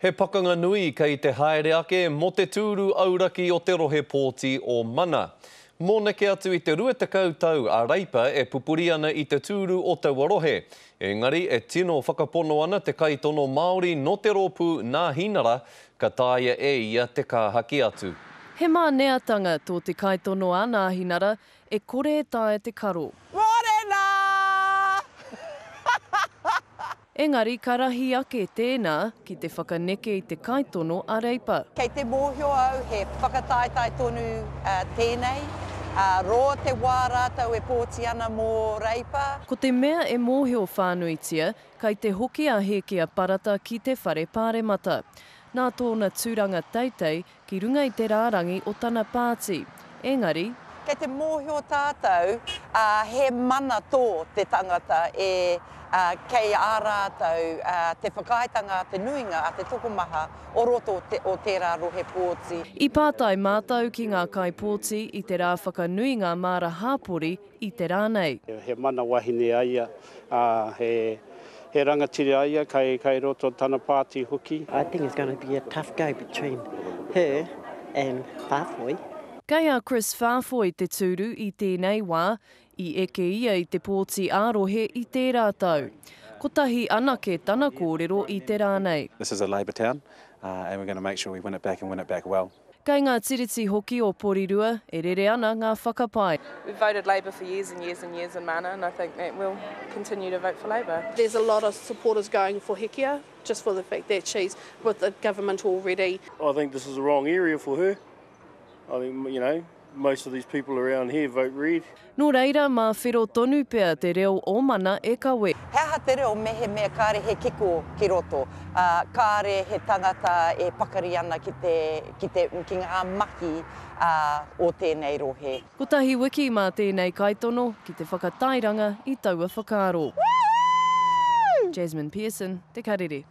He pakanga nui kei te haere ake mō te tūru auraki o te rohe pōti o Mana. Mō neke atu i te 20 tau a Reipa e pupuri ana i te tūru o taua rohe. Engari e tino whakapono ana te kaitono Māori nō te rōpū Nāhinara ka taea e ia te kāhaki atu. He māneatanga tō te kaitono a Nāhinara e kore e taea te karo. Mōrena! Engari ka rahi ake tēnā ki te whakaneke i te kaitono a Reipa. Kei te mōhio au he whakataetae tonu tēnei, roa te wā rātou e pōti ana mō Reipa. Ko te mea e mōhio whānuitia, kai te hoki a Hēkia Parata ki te Whare Pāremata. Nā tōna tūranga teitei ki runga i te rārangi o tana pāti. Engari. Kei te mōhio tātou, ā, he mana tō te tangata e, ā, kei ā rātou, ā, te whakaaetanga a te nuinga, a te tokomaha o roto o te, o tērā rohe pōti. I pātai mātou ki ngā kaipōti i te rā whakanui ngā māra hāpori i te rā nei. He mana wahine a ia, ā, he, he rangatira a ia kai, kai roto tana pāti hoki. I think it's gonna be a tough go between her and Faafoi. Kei a Kris Faafoi te tūru i tēnei wā, i eke ia i te pōti ā-rohe i tērā tau. Kotahi anake tana kōrero i te rā nei. This is a Labour town and we're gonna make sure we win it back and win it back well. Kei ngā tiriti hoki o Porirua e rere ana ngā whakapae. We've voted Labour for years and years and years in Mana and I think that we'll continue to vote for Labour. There's a lot of supporters going for Hekia just for the fact that she's with the government already. I think this is the wrong area for her. I think, you know, most of these people around here vote red. Nō reira, mā Whiro tonu pea te reo o Mana e kawe. He aha te reo mehemea kāre he kiko ki roto, ā, kāre he tangata e pakari ana ki te, ki te, ki ngā mahi, ā, o tēnei rohe. Kotahi wiki mā tēnei kaitono ki te whakatairanga i taua whakaaro. Jasmine Pearson, Te Karere.